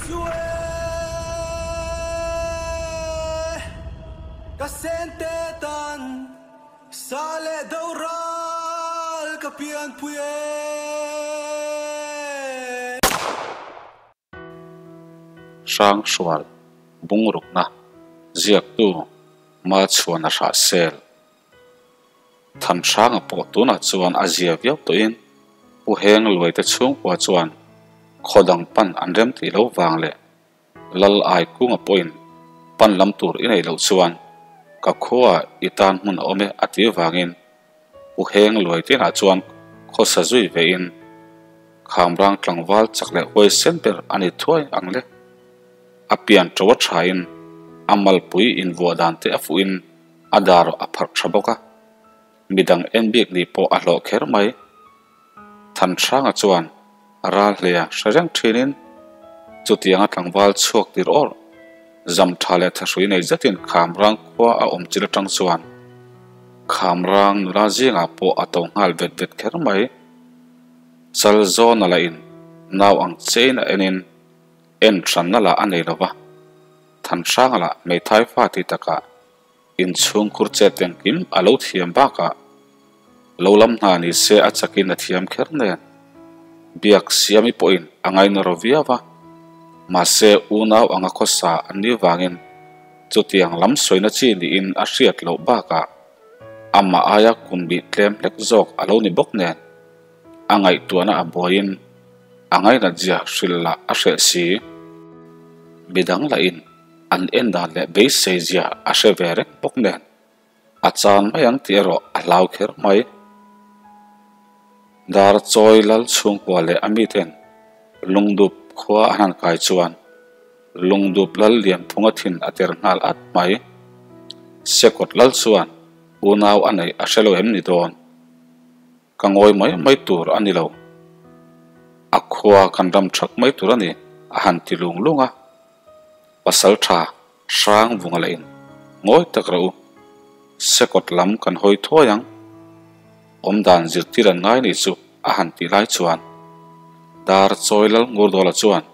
Chu e ka sente tan sa leh do ral ka pianpui e. Hrang hrual bungrukna ziaktu Malchhuana Hrahsel Thanhranga pawh tunah chuan a zia viau tawhin Pu Heng Luaite chhungkua chuan khaw dang pan an rem tih lo vang leh Lal Aikunga pawhin pan lam tur i neih loh chuan ka khuaah i tan hmun a awm e a ti vangin Pu Heng Luaite inah chuan khawsa zui vein Khamrang tlangval chak leh huaisen ber a ni thuai ang le. A pian to a thain a malpui invuah dan te a fuhin a dar a pharh tha bawk a, midang en bik ni pawh a hlawh kher mai. Thanhranga chuan ral hlea hre reng thinin chutianga tlangval chhuak tir awr zam tha leh thahrui nei zetin Khamrang khua a awm chil atang chuan Khamrang nula zingah pawh a to nghal vet vet kher mai. Chal zawna la in nau ang chein a enin en hranna lah a nei lova, Thanhranga lah hmeithai fa tih takah inchhungkhur chet engkim a lo thiam bakah lo lam hna ni se a chakin a thiam kher nen biak siami pawhin a ngaina ro viau a, mahse unau anga khawsa an nih vangin chutiang lam sawina chi niin a hriat loh bakah amah aia kum bih tlem hlek zawk a lo ni bawk nen a ngaihtuahna a buaiin a ngainat zia hrilh lah a hreh si. Midang lahin an en dan leh beisei zia a hre ve reng bawk nen a chan mai ang tih erawh a hlau kher mai. Dar chawi lal chhungkua leh a miten lungdup khua an han kai chuan lungdup lal lian phunga thin a ter nghal at mai. Sekawt lal chuan unau a neih a hre lo em ni dawn? Ka ngawi mai mai tur a ni lo. A khua kan ram thak mai tur a ni, a han ti lung lung a. Pasal tha hrang vunga la in ngawi tak rawh u. Sekawt lam kan hawi thuai ang. Awmdan zirtir an ngai nih chu a han tih lai chuan Dar chawi lal Ngurdawla chuan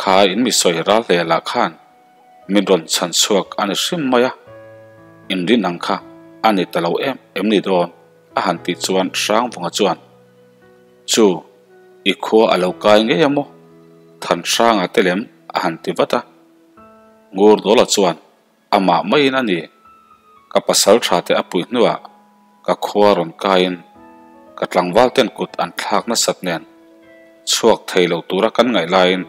kha in mi sawi ral hle lah khan min rawn chhan chhuak a ni hrim mai a, inrin ang kha a ni ta lo em em ni dawn. A han tih chuan Hrangvunga chuan, Chu, i khua a lo kai ngei a maw? Thanhranga te lem a han ti vat a. Ngurdawla chuan, Amah maiin a ni. Ka pasal tha te a pui hnuah ka khua rawn kaiin ka tlangval ten kut an thlak nasat nen chhuak thei lo tura kan ngaih laiin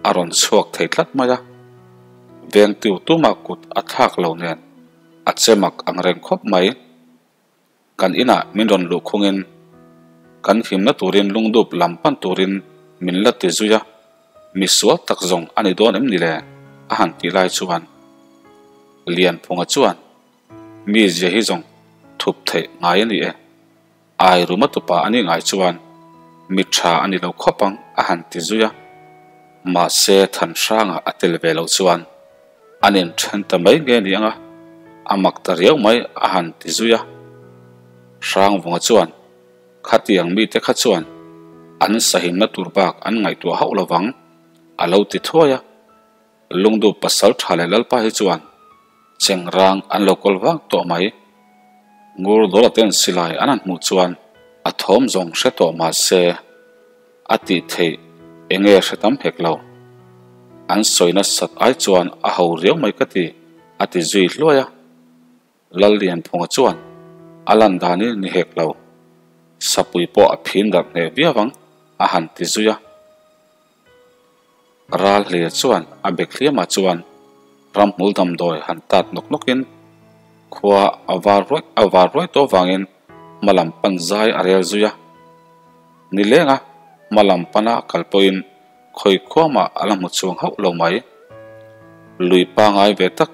a rawn chhuak thei tlat mai a. Vengtiu tumah kut a thlak lo nen a che mak ang reng khawp mai. Kan inah min rawn luh khungin kan himna turin lungdup lam pan turin min la ti zui a, mi sual tak zawng a ni dawn em ni le? a han tih lai chuan Lianphunga chuan mi zia hi zawng thup theih ngai a ni e, ai ruma tupa a nih ngai chuan mi tha a ni lo khawp ang a han ti zui a, mahse Thanhranga a tel ve loh chuan An inthen ta mai nge ni anga, a mak ta riau mai a han ti zui a. Hrangvunga chuan, Khatiang mite kha chuan an sahimna tur bak an ngaihtuah hauh lovang, a lo ti thuai a. Lungdu pasal tha leh Lalpa hi chuan chengrang an lo kawl vang tawh mai. Ngur dawla ten silai an han hmuh chuan a thawm zawng hre tawh mah se, A tih theih enge hre tam hek lo. An sawi nasat ai chuan a ho riau mai ka ti, a ti zui hluai a. Lallianphunga chuan a lan danin ni hek lo. Sapui pawh a phin darh hneh viau ang, a han ti zui a. Ral hlir chuan a bek hliamah chuan ramhmul damdawi han tat nawk nawkin khua a var ruai a var ruai tawh avangin hma lam pan zai a rel zui a. Nilenga hma lam pana kal pawhin khawi khuamah a la hmu chhuang hauh lo mai. Lui pangai ve tak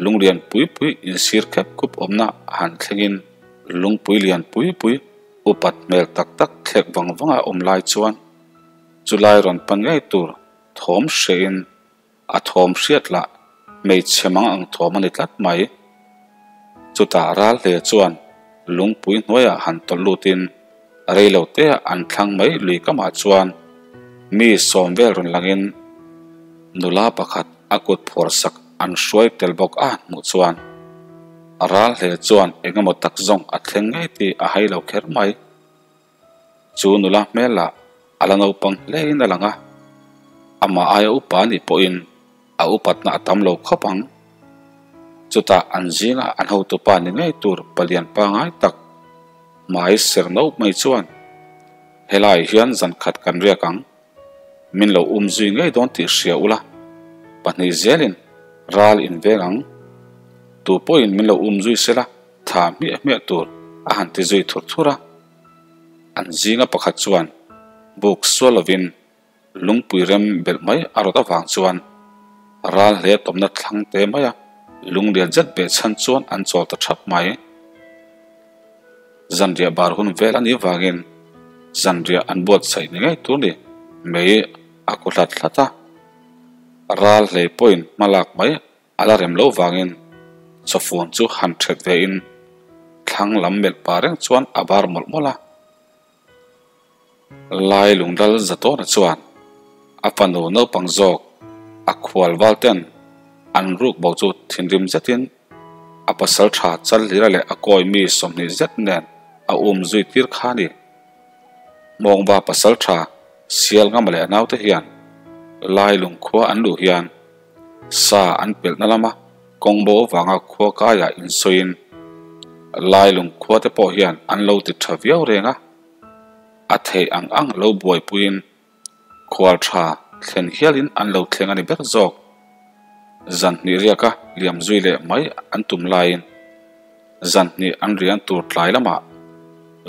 lunglian pui pui insir khep khup awmna a han thlengin lungpui lian pui pui upat hmel tak tak thlek vang vanga awm lai chuan Chulai rawn pan ngei tur thawm hrehin a thawm hriat lah hmeichhe mang ang thawm a ni tlat mai. Chutah ral hle chuan lungpui hnuaiah han tawlh lutin rei lo teah an thlang mai lui kamah chuan mi sawm vel rawn langin Nula pakhat a kut phuar sak an hruai tel bawk a hmuh chuan ral hle chuan eng emaw tak zawng a thleng ngei tih a hai lo kher mai. Chu nula hmel lah a la naupang hlein a lang a, amah aia upa anih pawhin a upatna a tam lo khawp ang. Chutah an zinga an hotupa ni ngei tur palian pangai tak hmai ser no mai chuan, Helaiah hian zan khat kan riak ang. Min lo um zui ngei dawn tih hria ula, pahnih zelin ral in veng ang. Tu pawhin min lo um zui sela tha hmiah hmiah tur a han ti zui thur thur a. An zinga pakhat chuan buk sual lovin lungpui rem belh mai a rawt avang chuan ral hle tawmna thlang te maia lunglian zet beh chhan chuan an chawl ta thap mai. Zanriah bar hun vel a nih vangin zanriah an buatsaih ni ngei tur ni mei a ku hlat hlat a. Ral hlei pawhin hma lak mai a la rem loh vangin chawfun chu han ṭhet vein thlang lam melh pah reng chuan a bar mawlh mawlh a. Lai lungdal Zatawna chuan a fanu naupang zawk a khual val ten an ruk bo chu thinrim zetin a pasal tha Chalhlira leh a kawi mi 20 zet nen a um zui tir kha a ni. Mawngva pasal tha Sialngama leh a naute hian Lai lungkhua an luh hian sa an pelhna lama kawng bo avanga khua kaiah insawiin Lai lungkhua te pawh hian an lo ti tha viau reng a. A theih ang ang lo buaipuiin khual tha thlen hialin an lo thleng a ni ber zawk. Zan hnih riaka liam zui leh mai an tum laiin zan hnih an rian tur tlai lamah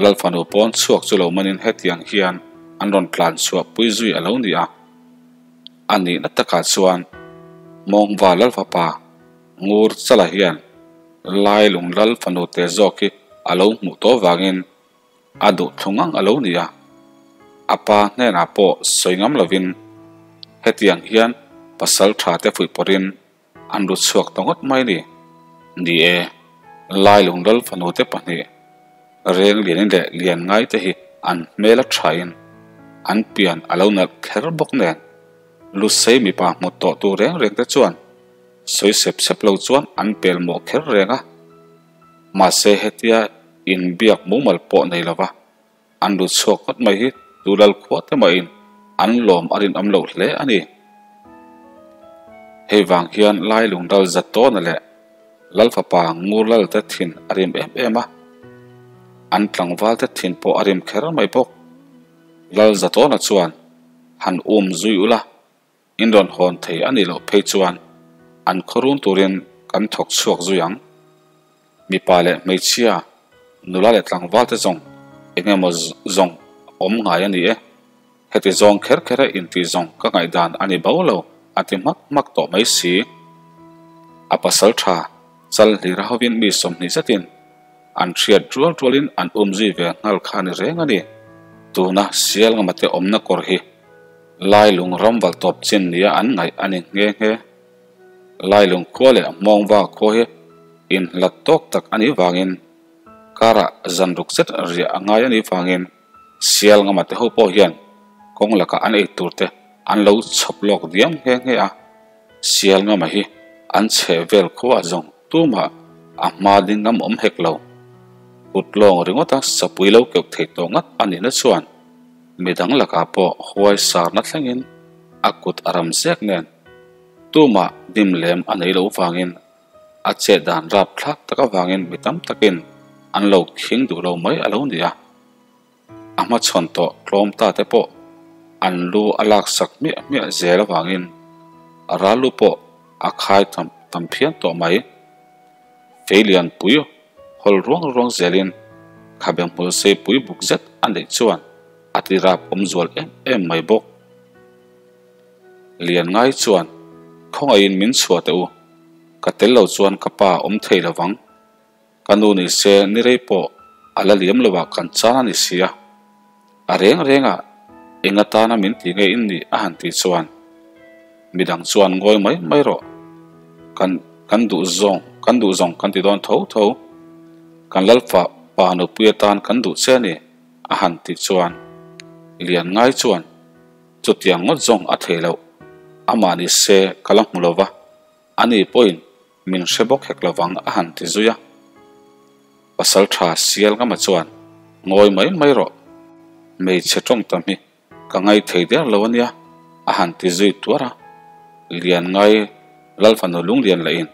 Lalfanu pawn chhuak chu lo manin hetiang hian an rawn tlan chhuah pui zui a lo ni a. A nihna takah chuan Mawngva Lalfapa Ngur Chala hian Lai lung Lalfanu te zawk hi a lo hmuh tawh vangin A duh thlung ang a lo ni a, a pa hnenah pawh sawi ngam lovin hetiang hian pasal tha te fuih pawrhin an ru chhuak ta ngawt mai ni. Ni e, Lai Lungdal fanu te pahnih reng lianin leh lian ngai te hi an hmel a thain an pian a lo nalh kher bawk nen Lusei mipa hmu tawh tu reng reng te chuan sawi sep sep lo chuan an pel mawh kher reng a. Mahse hetia inbiak mumal pawh nei lova an lut chhuak ngawt mai hi Tulal khua te mahin an lawm a rinawm loh hle a ni. Hei vang hian Lai Lungdal Zatawna leh Lalfapa Ngurlal te thin a rim em em a, an tlangval te thin pawh a rim kher mai bawk. Lal Zatawna chuan han um zui ula In rawn hawn thei a nih loh phei chuan an khawrun turin kan thawk chhuak zui ang. Mipa leh hmeichhia, nula leh tlangval te zawng eng emaw zawng awm ngai a ni e. Heti zawng kher kher a intih zawng ka ngaihdan a ni bo lo a ti hmak hmak tawh mai si. A pasal tha chal hlir hovin mi 20 zetin an hriat rual rualin an um zui ve nghal kha a ni reng a ni. Tuna Sialngama te awmna kawr hi Lailung ramval tawp chin nia an ngaih a ni nghe nghe. Lailung khua leh Hmawngva khua hi inhlat tawk tak a nih vangin karah zan ruk zet riah a ngai a nih vangin sial ngama te ho pawh hian kawng lakah an ei tur te an lo chhawp lawk diam nghe nghe a. Sial ngama hi an chheh vel khuaah zawng tumah a hma ding ngam awm hek lo. Kut lawng ringawta sapui lo keuh thei tawh ngat a nihna chuan Midang lakah pawh huai sarna thlengin a kut a ram zek nen tumah dim lem a nei lo vangin a chet dan rap thlak tak avangin mi tam takin an lo khing duh lo mai a lo ni a. A hmachhawn tawh tlawm ta te pawh an lu a laksak hmiah hmiah zel avangin a ral lu pawh a khai tam phian tawh mai. Fei lianpui hawl ruang ruang zelin khabe hmul sei pui buk zet a neih chuan a ti rap awm zual em em mai bawk. Lian ngai chuan khawngaihin min chhuah teh u, ka tel lo chuan ka pa awm thei lo vang. Ka nu ni se ni rei pawh a la liam lo ah kan chan a ni sia. A reng reng ah eng atana min ti nge in nih a han tih chuan midang chuan ngawi mai mai rawh. Kan kan duh zawng kan duh zawng kan ti dawn tho tho. Kan Lalfa pa nupui atan kan duh che a ni a han tih chuan Lian ngai chuan chutiang ngawt zawng a thei loh. Amah ni se ka la hmu lo va, ani pawhin min hre bawk hek lovang a han ti zui a. Pasal tha sial ngama chuan ngawi mai mai rawh, hmeichhe tawng tam hi ka ngai thei der lo ania a han ti zui tuar a. Lian ngai Lalfanu lunglian lahin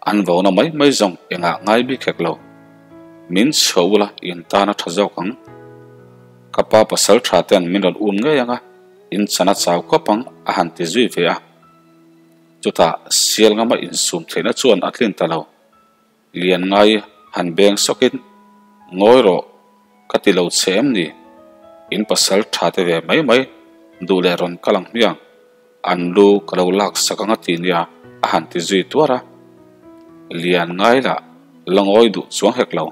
an vona mai mai zawng engah ngai bik hek lo. Min chhuah ula in tan a tha zawk ang. Ka pa pasal tha ten min rawn um ngei ang a, in chan a chau khawp ang a han ti zui ve a. Chutah sial ngama insum theihna chuan a tlin ta lo. Lian ngai han beng sawkin, Ngawi rawh, ka ti lo che em ni? In pasal tha te ve mai mai duh leh rawn kal ang hmiang, an lu ka lo lak sak ang a ti nia a han ti zui tuar a. Lian ngai lah la ngawi duh chuang hek lo.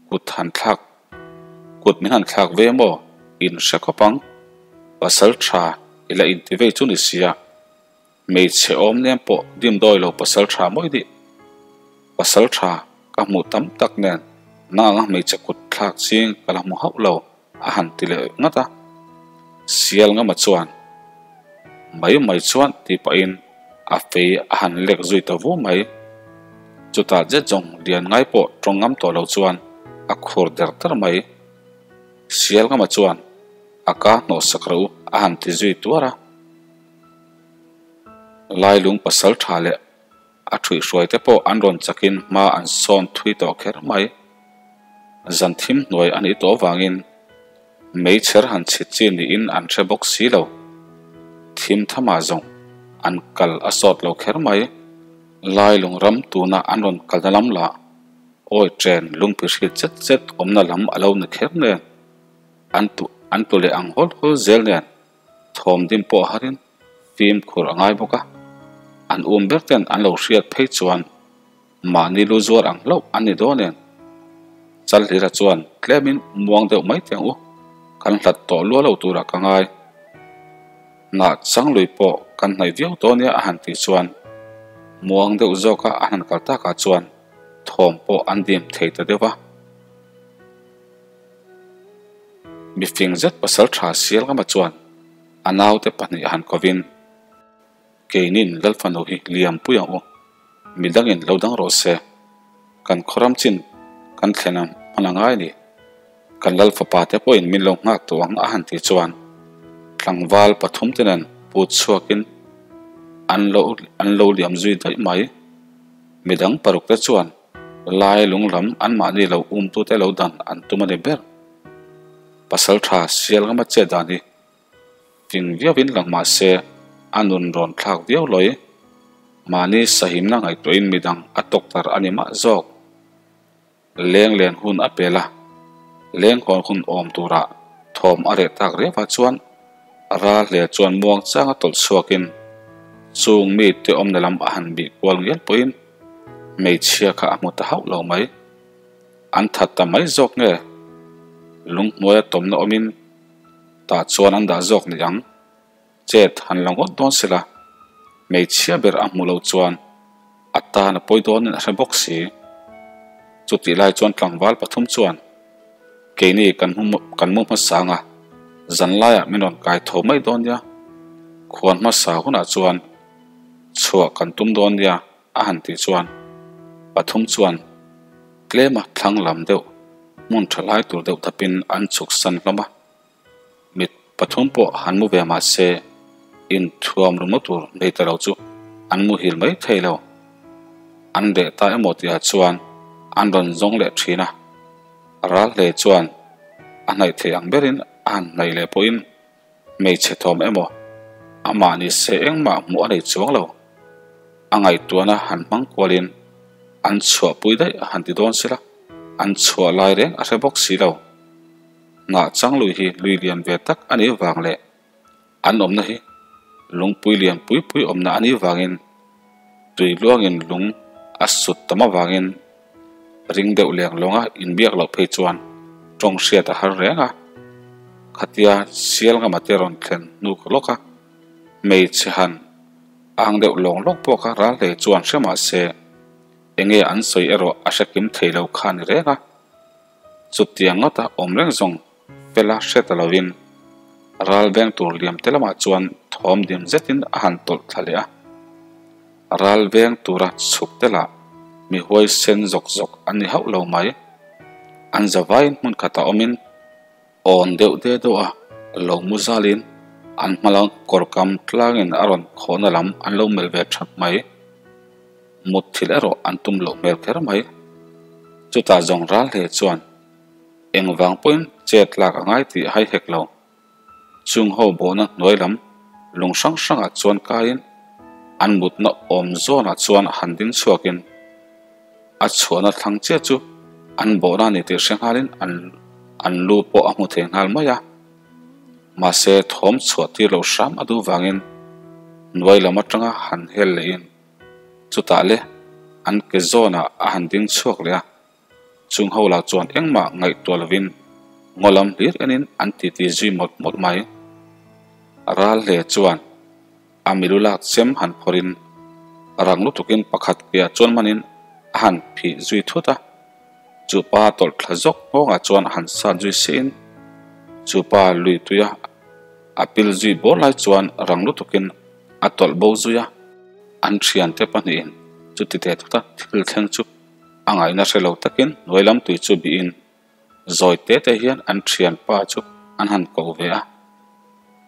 Kut han thlak, kut min han thlak ve maw? In hre khawp ang, pasal tha i la inti vei chu ni sia. Hmeichhe awm nem pawh dimdawi lo pasal tha mawi dih. Pasal tha ka hmuh tam tak nen nang anga hmeichhe kut thlak ching ka la hmu hauh lo a han ti leh ngat a. Sial ngama chuan mai mai chuan tih pahin a fei a han lek zui ta vu mai. Chutah zet zawng lian ngai pawh tawng ngam tawh lo chuan a khur der der mai. Sial ngama chuan a ka hnawhsak rawh u a han ti zui tuar a. Lailung pasal tha leh a thuihhruai te pawh an rawn chakin hma an sawn thui tawh kher mai. Zan thim hnuai a nih tawh avangin meichher han chhit chi niin an hre bawk si lo. Thim thamah zawng an kal a sawt lo kher mai. Lailung ram tuna an rawn kalna lam lah awi chen lungpi hriat zet zet awmna lam a lo ni kher nen an tu an tlu leh ang hawl hawl zel nen. Thawm dim pawh harin fimkhur a ngai bawk a, an um ber ten an lo hriat phei chuan mahni lu zuar ang hlauh an ni dawn em? Chalhlira chuan tlemin muang deuh mai teh ang u, kan hlat tawh lua lo turah ka ngai. Hnah chang lui pawh kan hnaih viau dawn nia a han tih chuan muang deuh zawka a han kal takah chuan thawm pawh an dim thei ta deuh va. Mifing zet pasal tha sial ngama chuan a naute pahnih han kovin, Keinin Lalfanu hi liam pui ang u, midangin lo dang rawh se, kan khawram chin kan thlen ang hman a ngai ni, kan Lalfapa te pawhin min lo nghak tawh ang a han tih chuan tlangval pathum te nen put chhuakin an lo an lo liam zui daih mai. Midang paruk te chuan Lai lung lam anmahni lo umtute lo dan an tum a ni ber. Pasal tha sial ngama chet dan hi fing viauin lang mah se a nun rawn thlak viau lawi. Mahni sahimna ngaihtuahin midang a tawktar a ni mah zawk. Leng len hun a pel a, leng hawn hun awm turah thawm a reh tak riauah chuan ral hle chuan muang changa tawlh chhuakin chung mite awmna lam a han bih kual ngial pawhin hmeichhia kha a hmu ta hauh lo mai. An that ta mai zawk nge? Lunghnuaia tawmna awmin tah chuan an dah zawk ni ang. Chet han la ngawt dawn sela, hmeichhia ber a hmuh loh chuan a tan a pawi dawnin a hre bawk si. Chutih lai chuan tlangval pathum chuan keini kan hmu kan mu hmasa ang a, zan laiah min rawn kai tho mai dawn nia, khuan hmasa hunah chuan chhuah kan tum dawn nia a han tih chuan pathum chuan tlema thlang lam deuh hmun tha lai tur deuh thapin an chhuk san hlawm a. Mit pathum pawh han mu ve mah se inthuam ru tur nei ta lo chu an muhil mai thei lo. An reh ta emaw tihah chuan an rawn zawng leh thin a, ral hle chuan a hnaih theih ang berin a han hnaih leh pawhin hmeichhe thawm emaw amah ni se engmah hmuh a nei chuang lo. A ngaihtuahna han hmang kualin an chhuahpui daih a han ti dawn sela, an chhuah lai reng a hre bawk si lo. Nghah chang lui hi lui lian ve tak a nih vang leh an awmna hi lungpui lian pui pui awmna a nih vangin tui luangin lung a sut tam avangin ring deuh leng lawnga inbiak loh phei chuan tawng hriat a har reng a. Khatia sial ngama te rawn thlen hnu ka lawk a, hmeichhe han ang deuh lawng lawng pawh kha ral hle chuan hre mah se enge an sawi erawh a hre kim thei lo kha a ni reng a. Chutiang ngawta awm reng zawng fela hre ta lovin Ral veng tur liam te lamah chuan thawm dim zetin a han tawlh thla leh a. Ral veng tura chhuk te lah mi huaisen zawk zawk an ni hauh lo mai. An zavaiin hmun khatah awmin awn deuh de deuh a lo mu zalin an hma lam kawr kam tlangin a rawn khawhna lam an lo melh ve thap mai. Mut thil erawh an tum loh hmel kher mai. Chutah zawng ral hle chuan engvang pawhin chet lak a ngai tih hai hek lo. Chung ho bawhna hnuai lam lung hrang hrangah chuan kaiin an mutna awm zawnah chuan han ding chhuakin a chhuahna thlang chiah chu an bawhna a ni tih hre nghalin an an lu pawh a hmu thei nghal mai a. Mahse thawm chhuah tir loh hram a duh vangin hnuai lam atanga han hel lehin chutah le an ke zawnah a han ding chhuak leh a. Chung ho lah chuan engmah ngaihtuah lovin ngaw lam hlir enin an titi zui mawlh mawlh mai. Ral hle chuan a milu lak chem han phawrhin rang lutukin pakhat piah chuan manin a han phih zui thut a. Chupa tawlh thla zawk nghawngah chuan han sat zui siahin chupa lui tuia a pil zui bawr lai chuan rang lutukin a tawlh bo zui a. An thiante pahnihin chuti teh thuta thil thleng chu A ngaihna hre lo takin hnuai lam tui chu bihin zawi te te hian an thianpa chu an han ko ve a.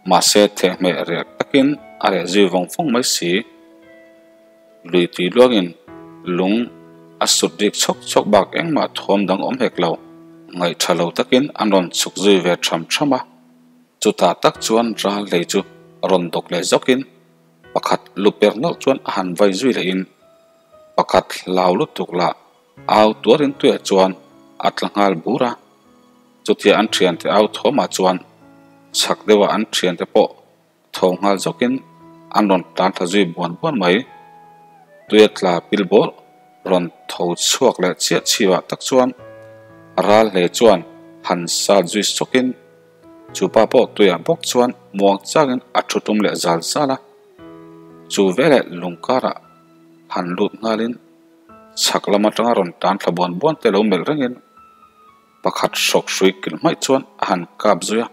Mahse thehmeh reh takin a reh zui vawng vawng mai si. Lui tui luangin lung a sut rik chhawk chhawk bak engmah thawm dang awm hek lo. Ngaihtha lo takin an rawn chhuk zui ve tham tham a. Chutah tak chuan ral hlei chu rawn dawk leh zawkin pakhat lu per nawlh chuan a han vai zui lehin Pakhat hlau lutuk lah au tuarin tuiah chuan a tla nghal bur a, chutia an thiante au thawmah chuan chhak deuha an thiante pawh tho nghal zawkin an rawn tlan thla zui buan buan mai. Tuia tla pil bawr rawn tho chhuak leh chiah chhiuah tak chuan ral hle chuan han sat zui sawkin chupa pawh tuiah bawk chuan muang changin a thu tum leh zal zal a, chu veleh lungkarah han lut nghalin chhak lam atanga rawn tan thla buan buan te lo melh rengin pakhat hrawk hrui kilh hmaih chuan a han kap zui a.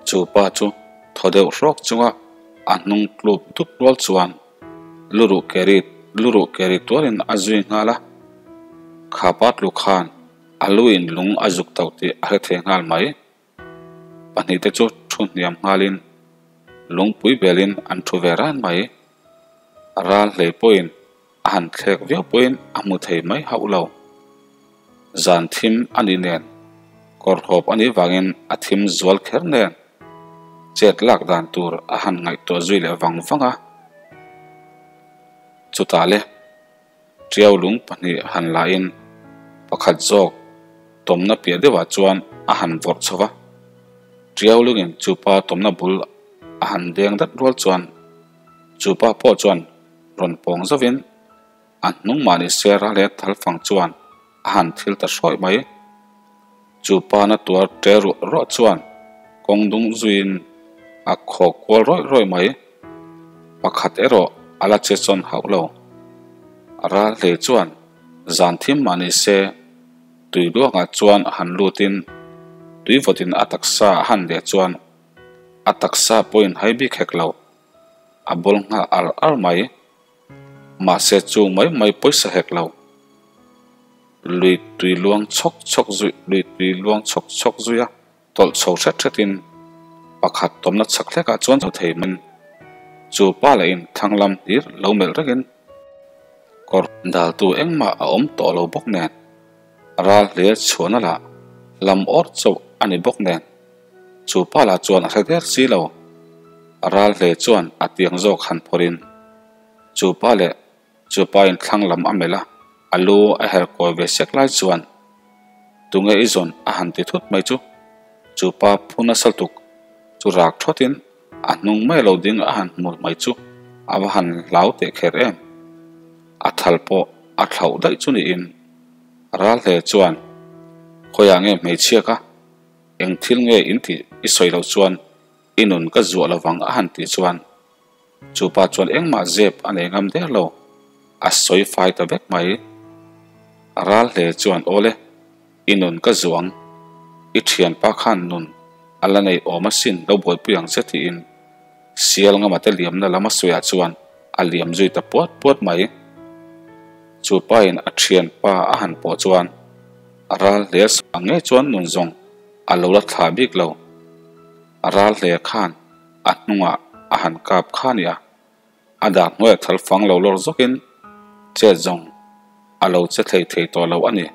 Chu pa chu thaw deuh hrawk chunga a hnung tlup dup rual chuan luruh keri luruh keri tuarin a zui nghal a. Kha pa tlu khan a lu in lung a zuk tauh tih a hre thei nghal mai. Pahnih te chu thu hniam nghalin lungpui belin an thu ve ran mai. Ral hlei pawhin a han thlek viau pawhin a hmu thei mai hauh lo. Zan thim a nih nen, kawr hawp a nih vangin a thim zual kher nen chet lak dan tur a han ngaihtuah zui leh vang vang a. Chutah le. Tiau lung pahnih han lahin pakhat zawk tawmna piah deuhah chuan a han vawrh chho va. Tiau lungin chupa tawmna bul a han deng dat rual chuan chupa pawh chuan rawn pawng zauhin a hnung mahni sera leh thalfang chuan a han thil ta hrawih mai. Chupa na tuar ṭe ruah ruah chuan kawng dung zuiin a khaw kual rawih rawih mai. Pakhat erawh a la che chawn hauh lo. Ral hlei chuan zan thim mah ni se tui luangah chuan han lutin tui vawtin a taksa a han leh chuan a taksa pawhin hai bik hek lo. A bawl nghal ar ar mai. Mahse chu mai mai pawisa hek lo. Lui tui luang chhawk chhawk zui lui tui luang chhawk chhawk zui a tawlh chho hret hretin pakhat tawmna chhak hlekah chuan chho thei min chu pa leh in thlang lam hlir lo melh rengin kawr daltu engmah a awm tawh lo bawk nen ral hlir chhuahna lah lam awrh chauh a ni bawk nen chu pa lah chuan a hre der si lo ral hle chuan a tiang zawk han phawrhin chu pa leh Chu pa in thlang lam a melh a, a lu a her kawi ve sek lai chuan tunge i zawn a han ti thut mai chu. Chu pa phu nasa tuk chu rak thawt in a hnung mai lo ding a han hmu mai chu a va han hlau teh kher em. A thal pawh a thlauh daih chu niin ral hle chuan khawiah nge hmeichhia ka eng thil nge in tih i sawi loh chuan i nun ka zuah lovang a han tih chuan Chu pa chuan engmah zep a nei ngam der lo, a sawi fai ta vek mai. Ral hle chuan, Awle, i nun ka zuang, i thianpa khan nun a A la nei awm asin lo buaipui ang che tiin sial ngama te liamna lam a sawiah chuan a liam zui ta puat puat mai. Chu pain a thianpa a han pawh chuan a ral hle ang ngei chuan nun zawng a lo la thlah bik lo. A ral hle khan a hnungah a han kap kha nia. A dah hnuaiah thal fang lo lawr zawkin chet zawng a lo che thei thei tawh lo a ni.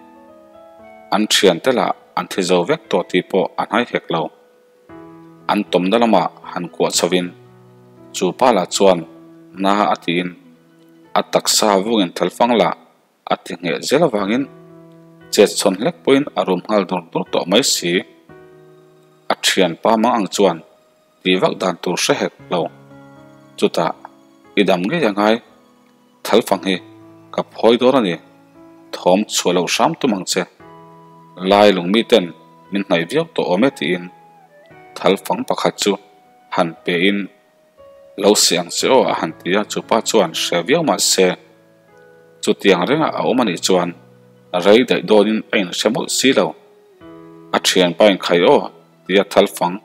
An thiante lah an thi zo vek tawh tih pawh a hnai hek lo. An tawmna lamah han kuah chhovin chu pa lah chuan na a tiin a taksa vungin thal fang lah a ti ngheh zel avangin chet chhawn hlek pawhin a rum nghal dur dur tawh mai si. A thianpa mang ang chuan Tih vak dan tur hre hek lo. Chutah, I dam ngei a ngai. Thalfang hi ka phawi dawn a ni. Thawm chhuah loh hram tum ang che. Lai lungmi ten min hnaih viau tawh awm e tiin thalfang pakhat chu han pe in lo si ang che aw a han ti a, chupa chuan hre viau mah se chutiang rengah a awm a nih chuan rei daih dawnin a inhre mawlh si lo. A thianpa in khai aw tia thalfang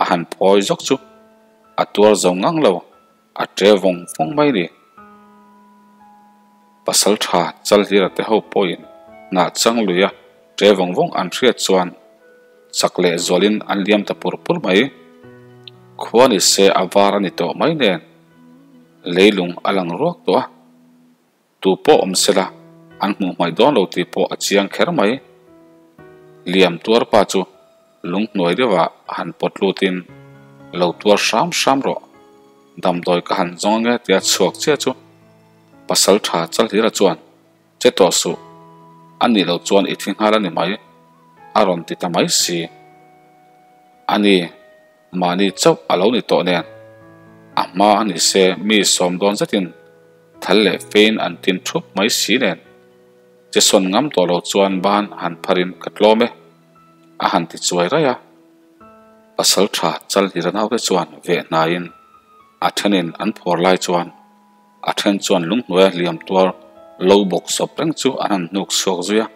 a han phawi zawk chu a tuar zo ngang lo, a ṭe vawng vawng mai ni. Pasal ṭha Chalhlira te ho pawhin hnah chang luia ṭe vawng vawng an hriat chuan chak leh zualin an liam ta pur pur mai. Khua ni se a var a ni tawh mai nen leilung a lang ruak tawh a. Tu pawh awm sela an hmuh hmaih dawn lo tih pawh a chiang kher mai. Liam tuar pa chu lung hnuai deuhah han pawt lutin lo tuar hram hram rawh, damdawi ka han zawng ange tia chhuak chiah chu pasal tha Chalhlira chuan che tawh suh, a nih loh chuan i thi nghal a ni mai a rawn ti ta mai si. A ni. Mahni chauh a lo ni tawh nen, a hma a ni se mi sawm dawn zetin thal leh fein an tin thup mai si nen, che sawn ngam tawh lo chuan ban han pharin ka tlawm e, a han ti chuai raih a. Pasal tha Chalhlira naute chuan veh hnaiin a thenin an phawr lai chuan a then chuan lunghnuaia hliam tuar lo bawk sawp reng chu an han hnuk chhuak zui a.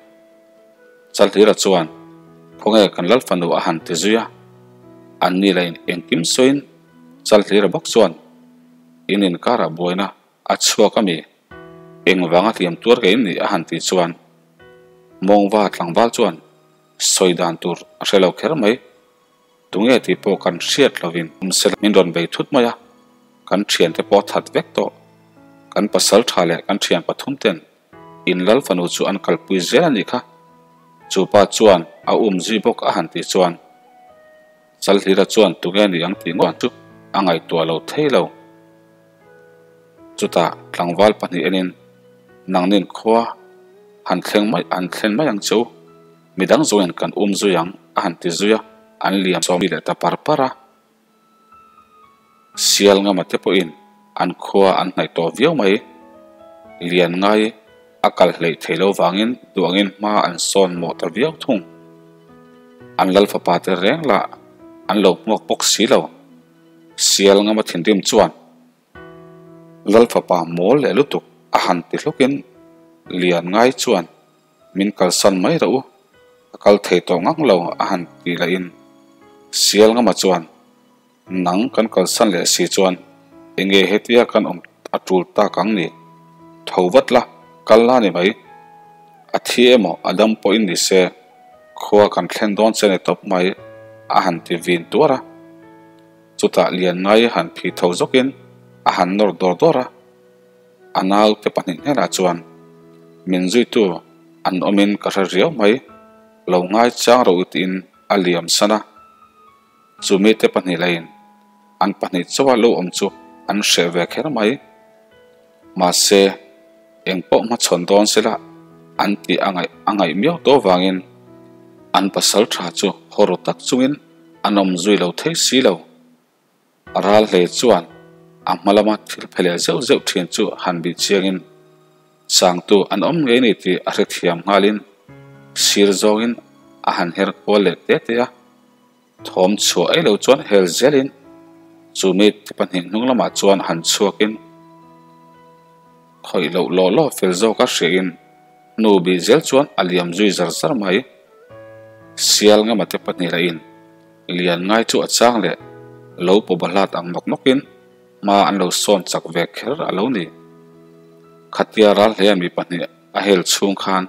Chalhlira chuan, Khawnge kan Lalfanu a han ti zui a, an ni lain engkim sawiin Chalhlira bawk chuan, In inkarah buaina a chhuak a mi? Engvanga hliam tuar ke in nih a han tih chuan Mawngva tlangval chuan sawi dan tur a hre lo kher mai. Tunge tih pawh kan hriat lovin awmsela min rawn bei thut mai a, kan thiante pawh a that vek tawh. Kan pasal tha leh kan thian pathum ten In lal fanu chu an kalpui zel a nih kha. Chu pa chuan a um zui bawk a han tih chuan Chalhlira chuan tunge ni ang tih ngawt chu a ngaihtuah lo thei lo. Chutah tlangval pahnih enin nangnin khua han thleng mai han thlen mai ang che u, midang zawngin kan um zui ang a han ti zui a, an liam sawm leh ta par par a. Sial ngama te pawhin an khua an hnaih tawh viau mai. Lian ngai a kal hleih thei lo vangin duangin hma an sawn mawh ta viau thung. An lal fapa te reng lah an lo hmuak bawk si lo. Sial ngama thinrim chuan lal fapa mawl leh lutuk a han ti hlukin Lian ngai chuan Min kalsan mai reuh u, ka kal thei tawh ngang lo a han ti lahin Sial ngama chuan nang kan kalsan leh si chuan enge hetia kan awm a tul tak ang ni? Tho vat la, kal la ni mai. A thi emaw a dam pawhin ni se khua kan thlen dawn che ni tawp mai a han ti vin tuar a. Chutah Lianngai han phih tho zawkin a han nawr dawr dawr a. A naute pahnih hnenah chuan, Min zuitu an awmin ka hre riau mai, lo ngai chang ro tiin a liam san a. Chu mite pahnih lain an pahnih chauha lo awm chu an hreh ve kher mai. Mahse, eng pawh hmachhawn dawn sela an tih a ngaih a ngaih miau tawh vangin an pasal tha chu haw ru tak chungin an awm zui lo thei si lo. Ral hle chuan a hma lama thil phe leh zeuh zeuh thin chu han bih chiangin changtu an awm ngei ni tih a hrethiam nghalin sir zawngin a han her kual leh te te a. Thawm chhuah ei lo chuan hel zelin chu mi pahnih hnung lamah chuan han chhuakin khawih loh law law fel zawka hriain hnu bih zel chuan a liam zui zar zar mai. Sial ngama te pahnih lahin. Lian ngai chu a chang leh lo paw bahlat ang nawk nawkin hma an lo sawn chak ve kher a lo ni. Khatia ral hlea mi pahnih a hel chhung khan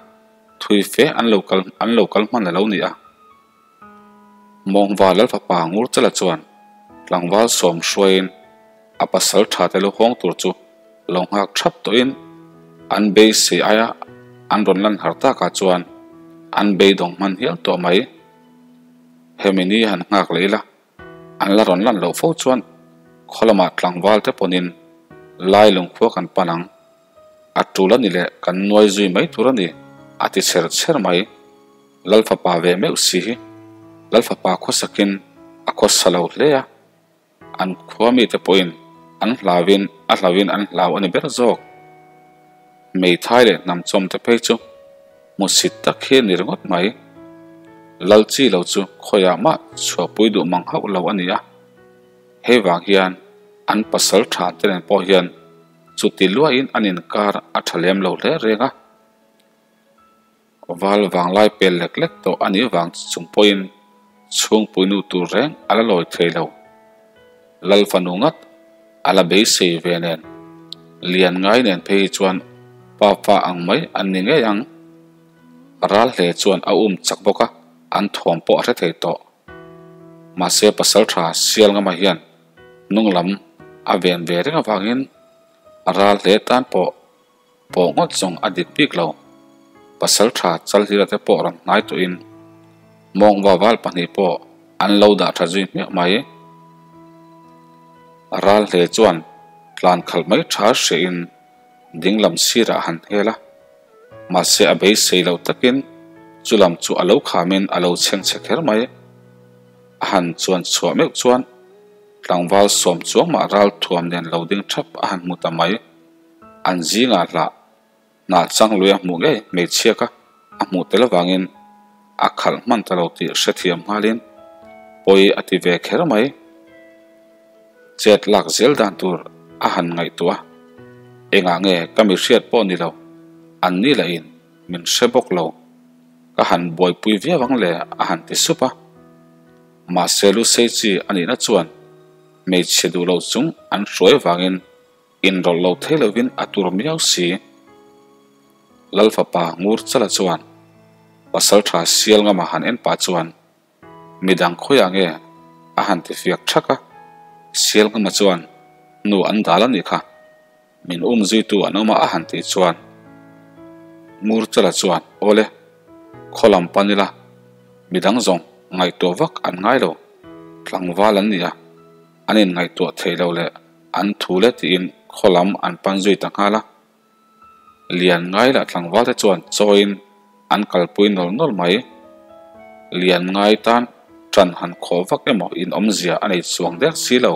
thui fe an lo kal an lo kal hman a lo ni a. Mawngva Lalfapa Ngurchala chuan tlangval sawm hruaiin a pasal tha te lu hawng tur chu lo nghak thap tawhin an beisei aia an rawn lan har takah chuan an beidawng hman hial tawh mai. Hemi ni han nghak leh ila an la rawn lan loh fo chuan khaw lamah tlangval te pawnin lai lungkhua kan pan ang. A tul a ni leh kan nuai zui mai tur a ni a ti chher chher mai. Lalfapa ve meuh si hi Lalfapa khawsakin a khawsa lo hle a. An khua mite pawhin an hlauin a hlauin an hlau a ni ber zawk. Hmeithai leh hnam chawmte phei chu hmusit tak hi a ni ringawt mai. Lal chi lo chu khawiah mah chhuahpui duh mang hauh lo a ni a. Hei vang hian an pasal tha te nen pawh hian chuti luahin an inkar a tha lem lo hle reng a. Val vanglai pel lek lek tawh a nih vang chung pawhin chhungpui nu tur reng a la lawi thei lo. Lal fanu ngat a la beisei ve nen, lian ngai nen phei hi chuan pa fa ang mai an ni ngei ang. Ral hle chuan a um chak bawk a, an thuam pawh a hre thei tawh. Mahse pasal tha sial ngama hian hnung lam a ven ve reng avangin ral hle tan pawh Pawh ngawt zawng a dik bik lo. Pasal tha Chalhlira te pawh rawn hnai tawhin mawngva val pahnih pawh an lo dah tha zui hmiah mai. Ral hle chuan tlan khalh mai tha hriahin dinglam sirah a han hel a, mahse a beisei loh takin chulam chu a lo khamin a lo chheng chhe kher mai. A han chuan chhuah meuh chuan tlangval sawm chuang mah ral thuam nen lo ding thap a han hmu ta mai. An zingah hlah hnah chang lui a hmuh ngei hmeichhia kha a hmuh tel avangin a khalh hman ta lo tih hrethiam nghalin pawi a ti ve kher mai. Chet lak zel dan tur a han ngaihtuah a, engah nge ka mi hriat pawh ni lo, an ni lahin min hre bawk lo, ka han buaipui viau ang le a han ti sup a. Mahse Lusei chi a nihna chuan hmeichhe duh lo chung an hruai avangin Inrawlh lo thei lovin a tur miau si. Lal fapa Ngur Chala chuan pasal tha sial ngama han en pah chuan midang khawiah nge a han ti fiak thak a, sial ngama chuan nu an dal a nih kha, min um zuitu an awm a a han tih chuan Ngur Chala chuan awle, khaw lam pan ila midang zawng ngaihtuah vak an ngai lo, tlangval an ni a, an inngaihtuah thei lo leh An thu le tiin khaw lam an pan zui ta nghal a. Lian ngai lah tlangval te chuan chawiin an kalpui nawl nawl mai. Lian ngai tan ṭan han khawh vak emaw in awmzia a nei chuang der si lo.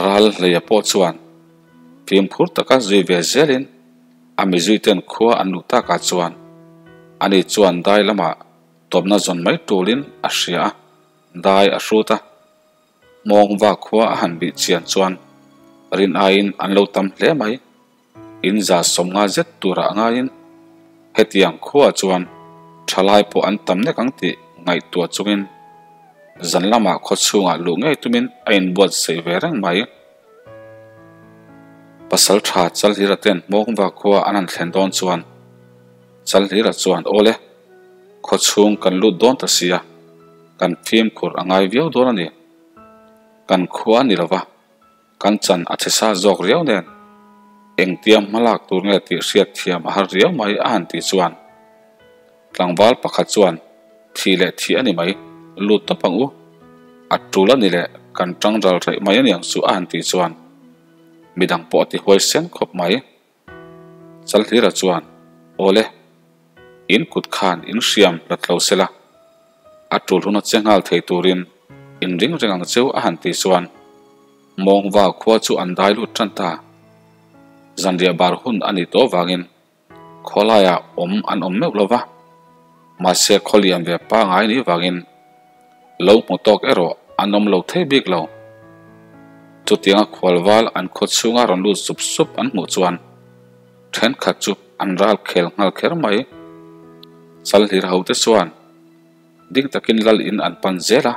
Ral hleia pawh chuan fimkhur taka zui ve zelin a mizuiten khua an luh takah chuan ani chuan dai lamah tawpna zawn mai tulin a hria a, dai a hrut a. Mawngva khua a han bih chian chuan rin aiin an lo tam hle mai. In za sawmnga zet turah ngaiin hetiang khuaah chuan thalai pawh an tam nek ang tih ngaihtuah chungin zan lamah khaw chhungah luh ngei tumin a inbuatsaih ve reng mai. Pasal tha Chalhlira ten Mawngva khua an han thlen dawn chuan Chalhlira chuan Awle, khaw chhung kan lut dawn ta sia, kan fimkhur a ngai viau dawn a ni. Kan khua a ni lova, kan chan a chhe sa zawk riau nen engtia hma lak tur nge tih hriat thiam a har riau mai a han tih chuan tlangval pakhat chuan thih leh thih a ni mai, lut tawp ang u, a tul a ni leh kan tang ral raih mai a niang chu a han tih chuan midang pawh a ti huai sen khawp mai. Chalhlira chuan, Awle, in kut khan in hriam hlat lo sela, a tul hun a che nghal thei turin in ring reng ang cheu a han tih chuan Mawngva khua chu an dai lut tan ta. Zanriah bar hun a nih tawh vangin khawlaiah awm an awm meuh lo va, mahse khaw lian ve pangai nih vangin lo hmu tawk erawh an awm lo thei bik lo. Chutianga khualval an khaw chhunga rawn lut sup sup an hmuh chuan thenkhat chu an ral khel nghal kher mai. Chalhlir hote chuan. Ding takin lal in an pan zel a,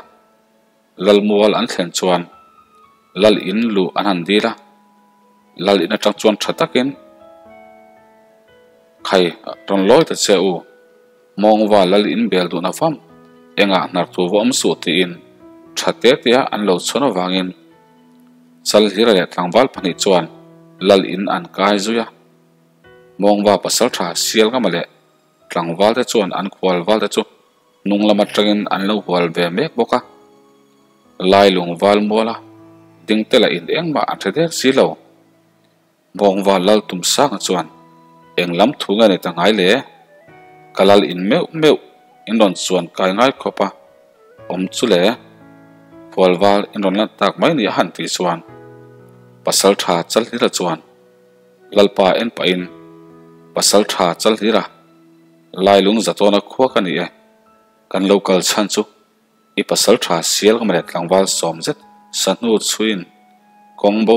lal mual an thlen chuan lal in luh an han dil a, lal in atang chuan tha takin Khai rawn lawi ta che u, Mawngva lal in bel duhna fam engah hnar tur va awm suh tiin tha te tea an lo chhawn avangin Chalhlira leh tlangval pahnih chuan lal in an kai zui a, Mawngva pasaltha sial ngama leh Tlangval te chuan an khual val te chu hnung lam atangin an lo hual ve mek bawk a. Lai lung val mual a ding te lah in engmah an hre der si lo. Bawngval lal tum sanga chuan eng lam thu nge ni ta ngai le? Ka lal in meuh meuh in rawn chuan kai ngai khawp a awm chu le. Khual val in rawn lan tak mai ni a han tih chuan Pasaltha Chalhlira chuan Lalpa en pahin pasal tha chal hlir a, Lailung zatawna khua ka ni e, kan lo kal chhan chu i pasal tha sial ka mawle tlangval sawm zet sahnu chhuiin kawng bo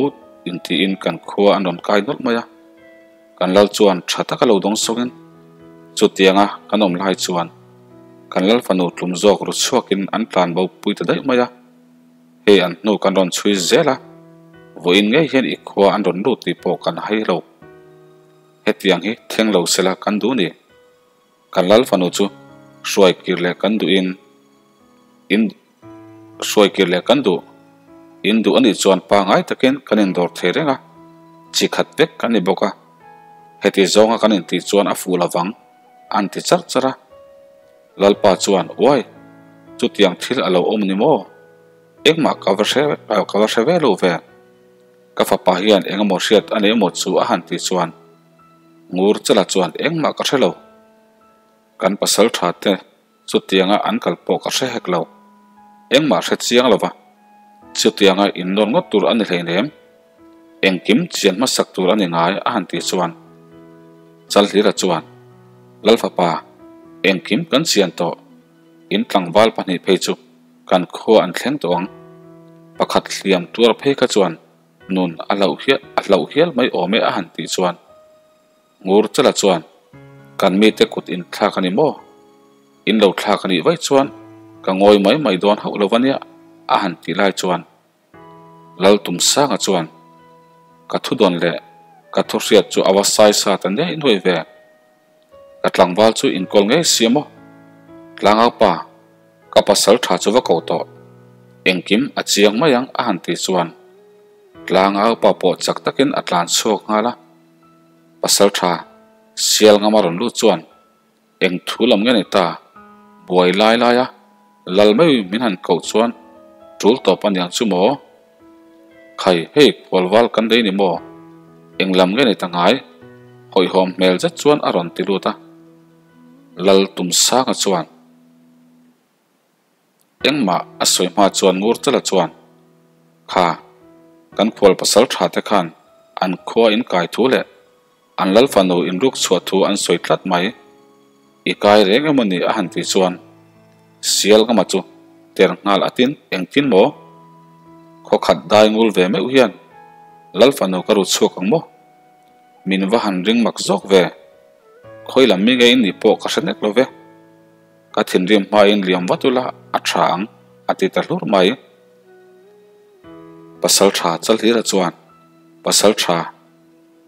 intiin kan khua an rawn kai nawlh mai a, kan lal chuan tha taka lo dawng sawngin chutianga kan awm lai chuan kan lal fanu tlum zawk ru chhuakin an tlan bo pui ta daih mai a. Hei an hnu kan rawn chhui zel a, vawiin ngei hian i khua an rawn lut tih pawh kan hai lo. Hetiang hi thleng lo sela kan duh ni. Kan lal fanu chu hruai kir leh kan duhin in hruai kir leh kan duh. In duh anih chuan pangai takin kan indawr thei reng a, chi khat vek kan ni bawk a. Heti zawnga kan intih chuan a fuh lovang an ti charh charh a. Lalpa chuan, Uai, chutiang thil a lo awm ni maw? Engmah ka va hre ka va hre ve lo ve. Ka fapa hian eng emaw hriat a nei emaw chu a han tih chuan Ngur Chela chuan engmah ka hre lo. Kan pasal tha te chutianga an kal pawh ka hre hek lo. Engmah hre chiang lova chutianga innawn ngawt tur a ni hleinem. Engkim chian hmasak tur a ni ngai a han tih chuan Chalhlira chuan, Lalfapa, engkim kan chian tawh, in tlangval pahnih phei chu kan khua an thleng tawh ang. Pakhat hliam tuar phei kha chuan nun a hlauh hial a hlauh hial mai awm e a han tih chuan Ngur Chala chuan, Kan mite kut in thlak a ni maw? In lo thlak a nih vaih chuan ka ngawi mai mai dawn hauh lo a nia a han tih lai chuan Laltumsanga chuan, Ka thu dawn leh ka thu hriat chu a va sai sa ta ngei nuai ve. Ka tlangval chu inkawl ngei si maw? Tlangau pa, ka pasal tha chu va ko tawh. Engkim a chiang mai ang a han ti chuan Tlangau pa pawh chak takin a tlan chhuak nghal a. Pasal tha sial ngama rawn lut chuan Eng thu lam nge ni ta? Buai lai lai a, lal mai min han koh chuan tul tawp a niang chu maw? Khai, hei khualval kan nei ni maw? Eng lam nge ni ta ngai? Hawihhawm hmel zet chuan a rawn ti lut a. Lal Tumsanga chuan. Engmah a sawi hma chuan Ngurchala chuan, Kha, kan khual pasal tha te khan an khua in kai thu leh an lal fanu in ruk chhuah thu an sawi tlat mai. I kai reng emaw ni a han tih chuan Sial ngama chu ter nghal atin engtin maw? Khaw khat dai ngul ve meuh hian lal fanu ka ru chhuak ang maw? Min va han ring mak zawk ve. Khawi lam mi nge in nih pawh ka hre nek lo ve. Ka thinrim hmain liam vat ula a tha ang, a ti ta hlur mai. Pasal tha Chalhlira chuan, Pasal tha,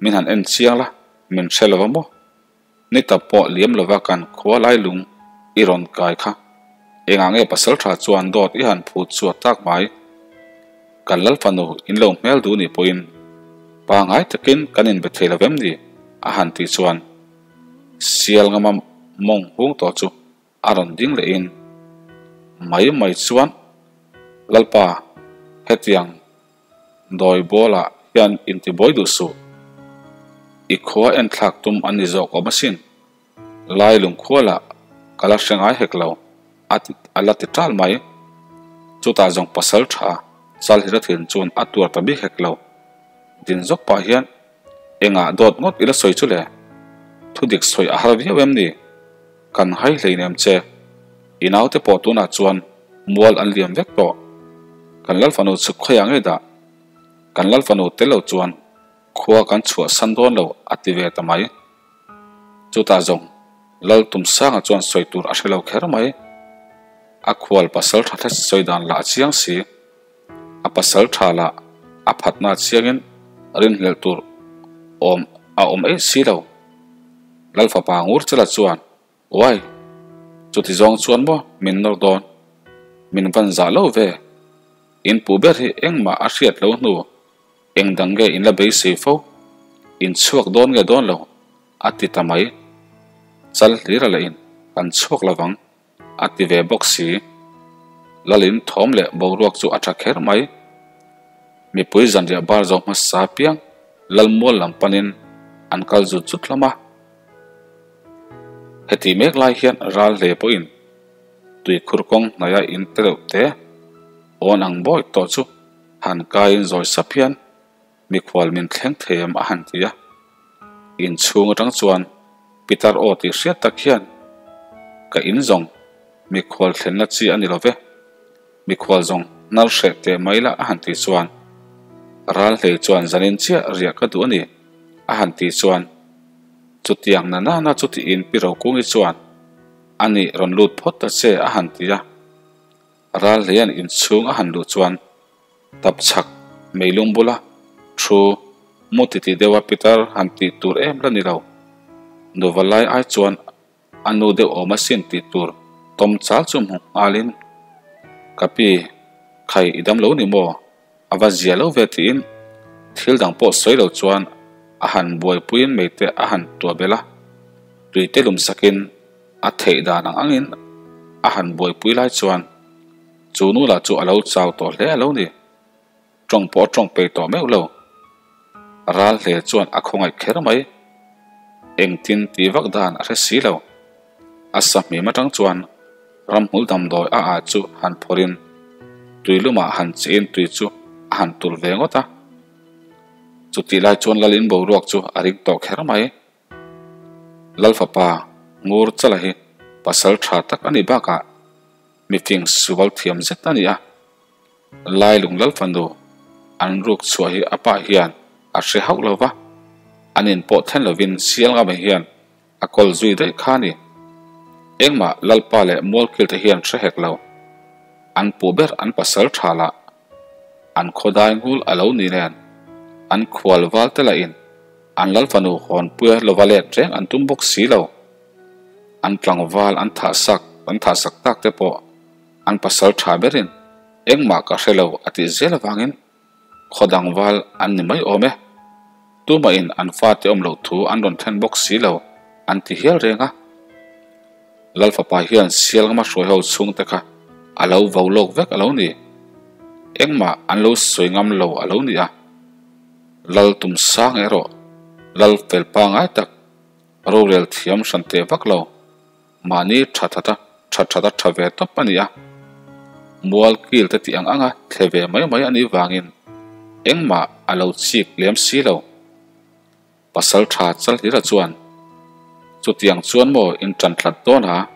min han en chiang la, min hre lo va maw? Ni ta pawh liam lova kan khua lai lung i rawn kai kha. Engah nge pasal tha chuan dawt i han phut chhuah tak mai? Kan lal fanu in lo hmel duh ni pawhin pangai takin kan inbe thei lo vem ni? a han tih chuan Sial ngama mawng hung tawh chu a rawn ding leh in mai mai chuan Lalpa hetiang dawi bawlah hian intibuai duh suh. I khua en thlak tum an ni zawk awm asin. Lai lungkhua lah ka la hre ngai hek lo a ti a la ti tal mai. Chutah zawng pasal tha Chalhira thin chuan a tuar ta bik hek lo. Din zawk pah hian Engah dawt ngawt ila sawi chu le? Thu dik sawi a har viau em ni? Kan hai hleinem che. I naute pawh tunah chuan mual an liam vek tawh. Kan Lalfanu chhuk khawiah ngei dah. Kan Lalfanu tel lo chuan khua kan chhuah san dawn lo a ti ve ta mai. Chutah zawng Lal Tumsanga chuan sawi tur a hre lo kher mai. A khual pasal tha hlet sawi dan lah a chiang si. A pasal tha lah a phatna chiangin rinhlelh tur awm a awm eih si lo. Lalfapa ngur chela chuan, Uai! Chuti zawng chuan maw min nawr dawn? Min van zah lo ve. In pu ber hi engmah a hriat lo hnu eng dang nge in la beisei fo? In chhuak dawn nge dawn lo? a ti ta mai. Chal hlir a leh in kan chhuak lovang. A ti ve bawk si. Lalin thawm leh boruak chu a tha kher mai. Mipui zanriah bar zo hmasa piang Lalmual lam panin an kal zut zut hlawm a. Heti mek lai hian ral hle pawhin tuikhur kawng hnaia in te deuh te awn ang bawi tawh chu han kaiin zawi sap hian Mikhual min thleng thei em a han ti a. Inchhung atang chuan Pitar aw tih hriat tak hian ka in zawng mikhual thlenna chi a ni lo ve, mikhual zawng nar hreh teh mai la a han tih chuan ral hlei chuan zanin chiah riah ka duh a ni a han tih chuan chutiang na nana chu tiin Pi Rokungi chuan a nih rawn lut phawt ta che a han ti a. Ral hleian inchhung a han luh chuan Tap chhak meilung bula thu mu titi deuha pitar han tih tur em la ni lo. Nuva lai ai chuan a nu deuh awm asin tih tur tawm chal chu hmu nghalin, Ka pi, khai i dam lo ni maw? A va zia lo ve tiin thil dang pawh sawi lo chuan a han buaipuiin meite a han tuah belh a, tuite lum sakin a theih dan ang angin a han buaipui lai chuan Chu nu lah chu a lo chau tawh hle a lo ni. Tawng pawh a tawng pei tawh meuh lo. Ral hle chuan a khawngaih kher mai. Engtin tih vak dan a hre si lo. A sahmim atang chuan ramhmul damdawi a ah chu han phawrhin tui lumah han chihin tui chu a han tulh ve ngawt a. Chutih lai chuan Lalin boruak chu a ring tawh kher mai. Lalfapa Ngur Chala hi pasal tha tak a nih bakah mifing sual thiam zet a ni a. Lailung Lalfanu an ruk chhuah hi a pa hian a hre hauh lo va, an in pawh then lovin sial ngam hian a kawl zui daih kha a ni. Engmah Lalpa leh Mualkil te hian hre hek lo. An pu ber an pasal tha lah An khawdai ngul a lo ni nen, an khual val te lahin an lalfanu hawnpuia lova let reng an tum bawk si lo. An tlangval an thah sak an thah sak tak te pawh an pasal tha berin engmah ka hre lo a tih zel avangin khawdang val an ni mai awm e. Tumahin an fate awm loh thu an rawn thlen bawk si lo an ti hial reng a. Lalfapa hian sialngama hruai ho chhungte kha a lo vo lawk vek a lo ni. Engmah an lo sawi ngam lo a lo ni a. Lal tum sang erawh Lal fel pangai tak rorel thiam hran teh vak lo. Mahni tha thata tha thata tha ve tawp a ni a. Mual kil te tih ang anga thle ve mai mai a nih vangin engmah a lo chik lem si lo. Pasal tha Chalhlira chuan, Chutiang chuan maw in tan tlat dawn a?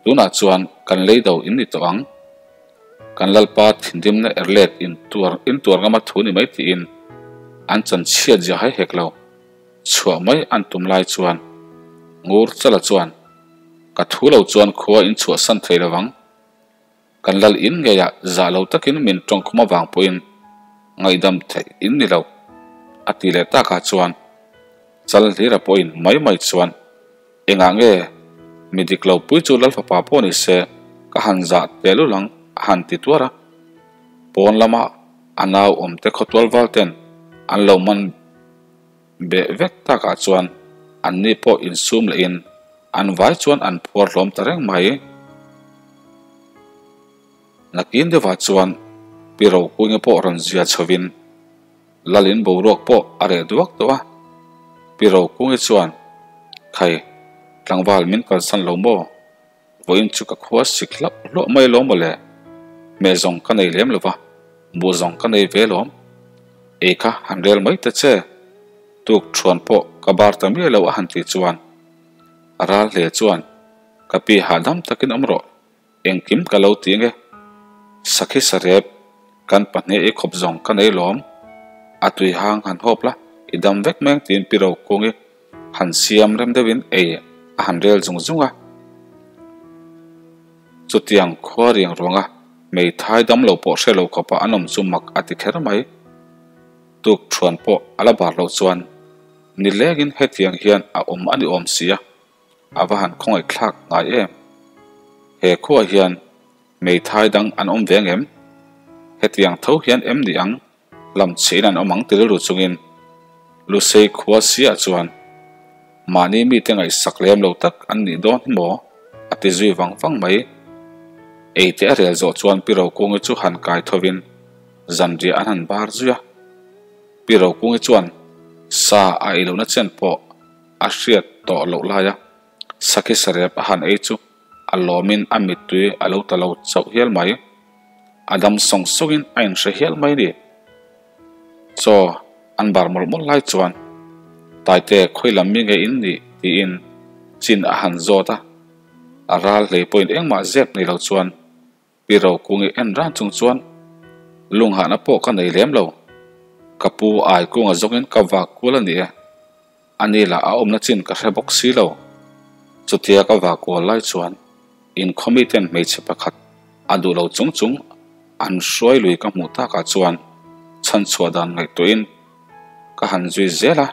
Tunah chuan kan lei do in ni tawh ang. Kan Lalpa thinrimna erlet in tuar in tuar ngama thu ni mai tiin an chan chhiat zia hai hek lo. Chhuah mai an tum lai chuan Ngur Chala chuan, Ka thu lo chuan khua in chhuahsan thei lo ang. Kan lal in ngeiah zah lo takin min tawngkhum avang pawhin ngaihdam theih in ni lo, a ti leh takah chuan chal hlira pawhin mai mai chuan engah nge mi dik lo pui chu Lalfapa pawh ni se ka han zah tehlul ang a han ti tuar a. Pawn lama a nau awmte khawtual val ten an lo man beh vek takah chuan anni pawh insum lehin an vai chuan an phuar hlawm ta reng mai. Nakin deuhah chuan Pi Rokunga pawh rawn zia chhovin Lalin boruak pawh a reh duak tawh a. Pi Rokunga chuan, Khai, tlangval min kalsan lo maw? Vawiin chu ka khua sik hlauh hlauh mai lawm mawle, hmeh zawng ka nei lem lova, buh zawng ka nei ve lawm. Ei kha han rel mai ta che, tuk thuan pawh ka bar ta miah lo a han tih chuan a ral hle chuan ka pi hahdam takin awm rawh, engkim ka lo ti nge, sakhi sarep kan pahnih ei khawp zawng ka nei lawm, a tui hang han hawp la i dam vek meng tiin pi Rokungi Han siam rem deuhin ei a han rel zung zung a. Chutiang khua riang ruanga hmeithai damlo pawh hre lo khawpa an awm chu mak a ti kher mai. Tuk thuan pawh a la bar loh chuan nilengin hetiang hian a awm a ni awm sia, a va han khawngaih thlak ngai em. He khuaah hian hmeithai dang an awm ve ngem? Hetiang tho hian em ni ang? Lam chhein an awm ang ti rilru chungin Lusei khua siah chuan mahni mite ngaihsak lem lo tak an nih dawn hi maw? a ti zui vang vang mai. Ei te a rel zawh chuan Pi Rokungi chu han kai thovin zanriah an han bar zui a. Pi Rokungi chuan sa a ei lohna chen pawh a hriat tawh loh laia sakhi sarep a han ei chu a lawmin a mittui a lo ta lo chauh hial mai. A dam sawng sawngin a inhre hial mai ni. Chaw an bar mawlh mawlh lai chuan Taite khawi lam mi nge in nih tiin chin a han zawt a. A ral hlei pawhin engmah zep nei lo chuan Pi Rokungi en ran chung chuan lunghahna pawh ka nei lem lo. Ka pu Aikunga zawngin ka vak kual a ni e. A ni lah a awmna chin ka hre bawk si lo. Chutia ka vak kual lai chuan inkhawmi ten hmeichhe pakhat a duh lo chung chung an hruai lui ka hmuh takah chuan chhanchhuah dan ngaihtuahin ka han zui zel a,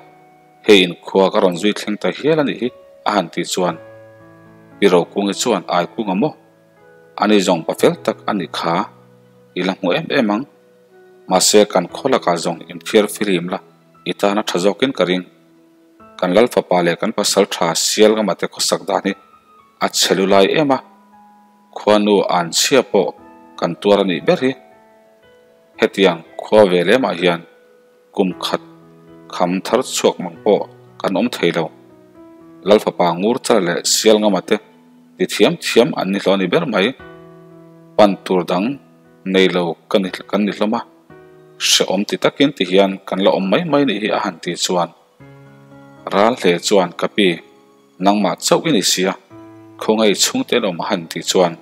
hei inkhua ka rawn zui thleng ta hial a nih hi a han tih chuan Pi Rokungi chuan Aikunga maw? Ani zawng pa fel tak a nih kha i la hmu em em ang. Mahse kan khaw lakah zawng inthiar fihlim la i tana tha zawkin ka ring. Kan lal fapa leh kan pasal tha sial ngama te khawsak dan hi a chhe lu lai em a, khuanu an chhia pawh kan tuar a nih ber hi. Hetiang khua ve lemah hian kum khat kham thar chhuak mang pawh kan awm thei lo. Lal fapa ngur char leh sial ngama te ti thiam thiam an ni hlawh a ni ber mai. Pan tur dang nei lo kan ni hlawm a. Hrehawm ti takin ti hian kan la awm mai mai nih hi a han tih chuan ral hle chuan ka pi nangmah chauh i ni sia khawngaih chhungte an awm a han tih chuan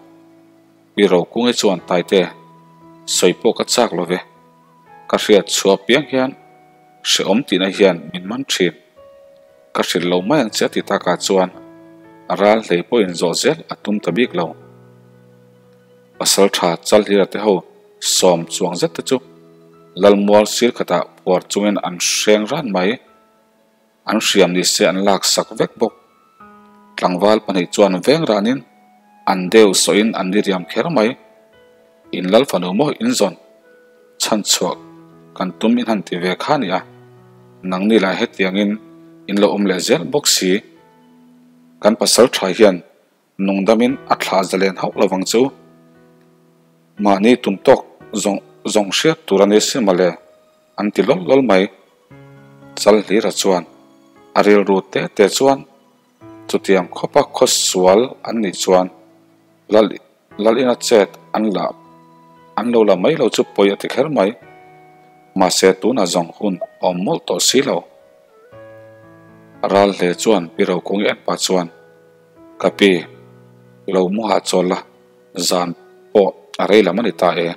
pi Rokungi chuan Taite sawi pawh ka chak lo ve ka hriat chhuah piang hian hrehawm tihna hian min man thin ka hrilh lo mai ang che a ti takah chuan ral hlei pawhin zawh zel a tum ta bik lo. Pasal tha Chalhira te ho sawm chuang zet te chu Lalmual sir khatah phuar chungin an hreng ran mai. An hriam ni se an lak sak vek bawk. Tlangval pahnih chuan veng ranin an deu sawhin an ni riam kher mai. In Lal fanu maw in zawn chhan chhuah kan tum in han ti ve kha nia. Nangni lah hetiangin in lo awm leh zel bawk si. Kan pasal tha hian Nungdamin a thlah zalen hauh lovang chu mahni tum tawk zawng zawng hriat tur a ni si mawle an ti lawlh lawlh mai. Chalhlira chuan a rilru te te chuan chutiang khawpa khaw sual an nih chuan lal lal ina chet an la an lo la mai lo chu pawi a ti kher mai. Mahse tunah zawng hun a awm mawlh tawh si lo. Ral hle chuan Pi Rokungi en pah chuan Ka pi, lo mu hahchawl la, zan pawh a rei lam a ni ta e.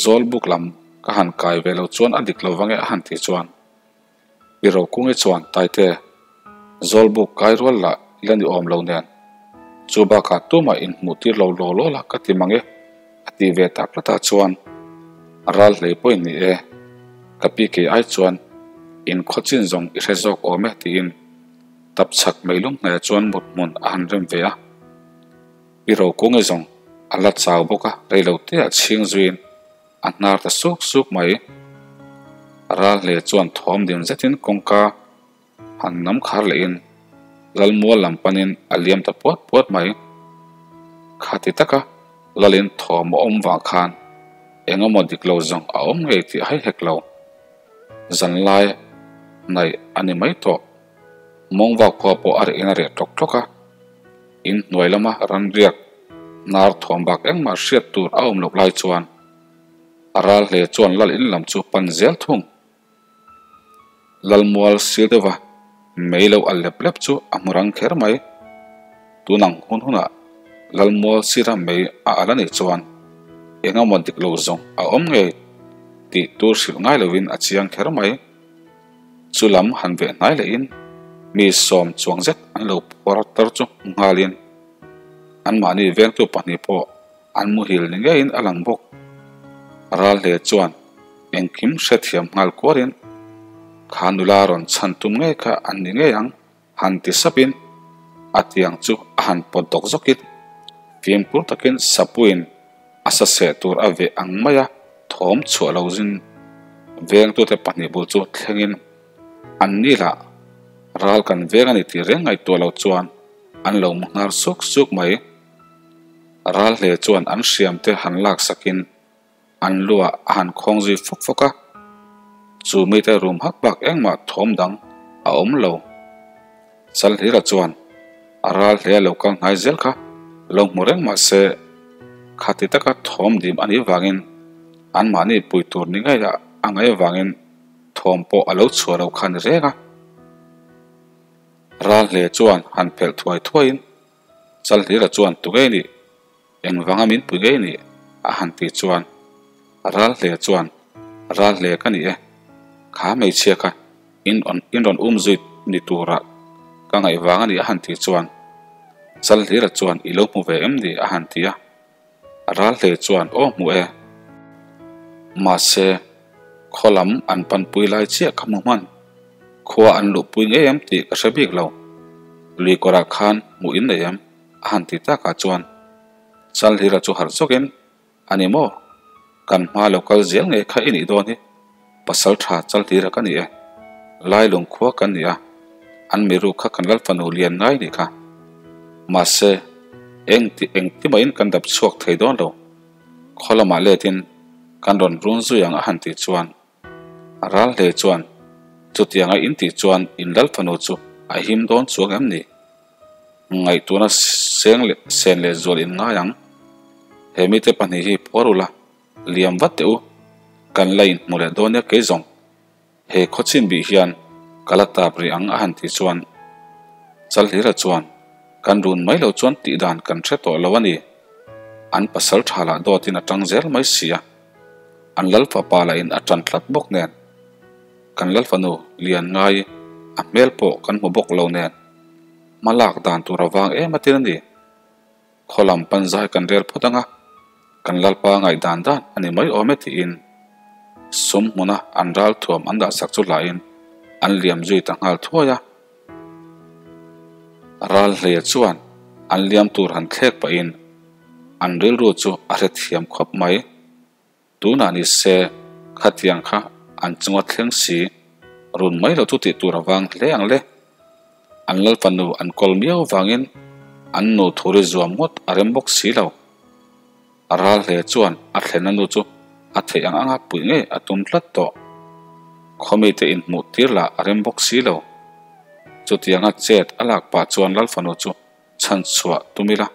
Zawl buk lam ka han kai ve lo chuan a dik lo vang e a han tih chuan Pi Rokungi chuan Taite, zawl buk kai rual lah i la ni awm lo nen, chu bakah tumah inhmuh tir lo law law la ka ti mang e a tih ve tak tlatah chuan ral hlei pawhin ni e, ka pi kei ai chuan inkhaw chin zawng i hre zawk awm e tiin Tap chhak mai lung hnaihah chuan mut hmun a han rem ve a, Pi Rokungi zawng a la chau bawk a, reilo teah chhing zuiin a hnar ta suk suk mai. Ral hle chuan thawm dim zetin kawngka han nam khar lehin Lalmual lam panin a liam ta puat puat mai. Khati taka Lalin thawm a awm vang khan eng emaw dik lo zawng a awm ngei tih hai hek lo. Zanlai hnaih a ni mai tawh. Mawngva khua pawh a reh in a reh tlawk tlawk a, in hnuai lama ranriak hnar thawm bak engmah hriat tur a awm loh lai chuan a ral hle chuan lal in lam chu pan zel thung. Lalmual sir deuha mei lo a lep lep chu a hmu rang kher mai. Tunang hun hunah Lalmual sira mei a al a nih chuan eng emaw dik lo zawng a awm ngei tih tur hrilh ngai lovin a chiang kher mai. Chu lam han veh hnai lehin mi sawm chuang zet an lo phuar tar chu hmu nghalin. Anmahni vengtu pahnih pawh an muhil ni ngeiin a lang bawk. Ral hle chuan engkim hrethiam nghal kuarin kha nula rawn chhan tum ngei kha an ni ngei ang han ti sapin a tiang chu a han pawt dawk zawkin fimkhur takin sapuiin a sa seh tur a veh ang maia thawm chhuah lo zin vengtute pahnih bul chu thlengin an ni lah ral kan veng a ni tih reng ngaihtuah lo chuan an lo mu nghar suk suk mai. Ral hle chuan an hriam te han lak sakin an luah a han khawng zui fawk fawk a, chu mite rum hak bak engmah thawm dang a awm lo. Chalhlira chuan a ral hle a lo kal hnai zel kha lo hmu reng mah se khati taka thawm dim a nih vangin anmahni pui tur ni ngei a a ngaih avangin thawm pawh a lo chhuah lo kha ni reng a. Ral hle chuan han phelh thuai thuaiin Chalhlira chuan tu ngei nih, engvanga min pui ngei nih a han tih chuan Ral hle chuan Ral hle ka ni e, kha hmeichhia kha in in rawn um zui ni tura ka ngaih vang a ni a han tih chuan Chalhlira chuan i lo hmu ve em ni a han ti a. Ral hle chuan aw hmu e. Mahse, khaw lam an panpui lai chiah ka hmu hman. Khua an luhpui ngei em tih ka hre bik lo. Lui kawrah khan hmuh in nei em? a han ti takah chuan Chalhlira chu harh zawkin, A ni maw? Kan hma lo kal zel ngei kha i nih dawn hi. Pasal tha Chalhlira ka ni e. Lailung khua kan ni a, an miru kha kan Lalfanu lian ngai nih kha. Mahse, eng ti eng ti mahin kan dap chhuak thei dawn lo. Khaw lamah letin kan rawn run zui ang a han tih chuan a ral hle chuan chutianga in tih chuan in Lalfanu chu a him dawn chuang em ni? Ngaihtuahna seng leh sen leh zual in ngai ang. He mite pahnih hi phuar ula, liam vat teh u. Kan la inhmu leh dawn nia kei zawng. He khawchin bih hian ka la tap rih ang a han tih chuan Chalhlira chuan kan run mai lo chuan tih dan kan hre tawh lo a ni. An pasal tha lah dawtin a tang zel mai si a, an lal fapa lah in a tan tlat bawk nen kan lal fanu lian ngai a hmel pawh kan hmu bawk lo nen hma lak dan tur a vang em atin a ni. Khaw lam pan zai kan rel phawt ang a, kan Lalpa ngaihdan dan a ni mai awm e tiin sum hmuna an ral thuam an dah sak chu hlain an liam zui ta nghal thuai a. Ral hle chuan an liam tur han thlek pahin an rilru chu a hrethiam khawp mai. Tunah ni se khatiang kha an chunga thleng si run mai lo chu tih tur a vang hle ang le. An Lalfanu an kawl miau vangin an nu thuri zuam ngawt a rem bawk si lo. A ral hle chuan a thlenna nu chu a theih ang anga puih ngei a tum tlat tawh. Khawmite inhmuh tir lah a rem bawk si lo. Chutianga chet a lak pah chuan Lalfanu chu Chhan chhuah tum ila,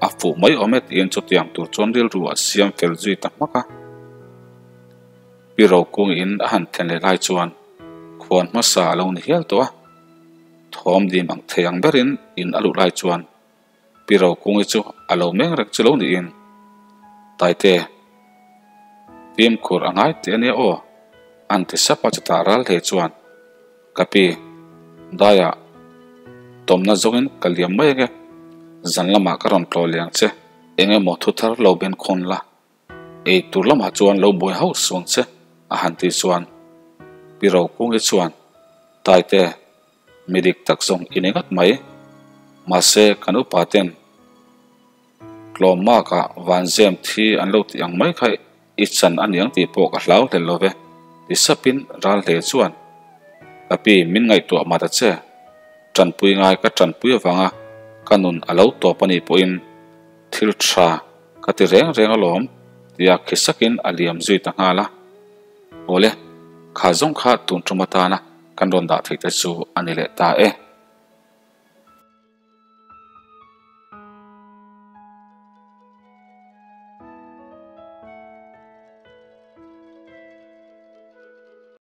a fuh mai awm e tiin chutiang tur chuan rilru a siam fel zui ta hmak a. Pi Rokungiin a han thlen leh lai chuan khuan hmasa a lo ni hial tawh a. Thawm dim ang thei ang berin in a luh lai chuan Pi Rokungi chu a lo meng reng chu lo niin, Taite, fimkhur a ngai teh ania aw, an ti sap a chutah ral hle chuan Ka pi, daiah tawmna zawngin ka liam mai ange, zan lamah ka rawn tlawh leh ang che, eng emaw thu thar lo ben khawn la, ei tur lamah chuan lo buai hauh suang che, a han tih chuan Pi Rokungi chuan, Taite, mi dik tak zawng i ni ngat mai, mahse kan upa ten tlawmmakah vanzem thi an lo tih ang mai kha I chan a niang tih pawh ka hlau hlel lo ve, ti sapin ral hle chuan, Ka pi, min ngaihtuah mah ta che. Tanpui ngai ka tanpui avanga ka nun a lo tawp a nih pawhin thil tha ka ti reng reng alawm, tia khi sakin a liam zui ta nghal a. Awle, kha zawng kha tun tum atana kan rawn dah theih te chu a ni leh ta e.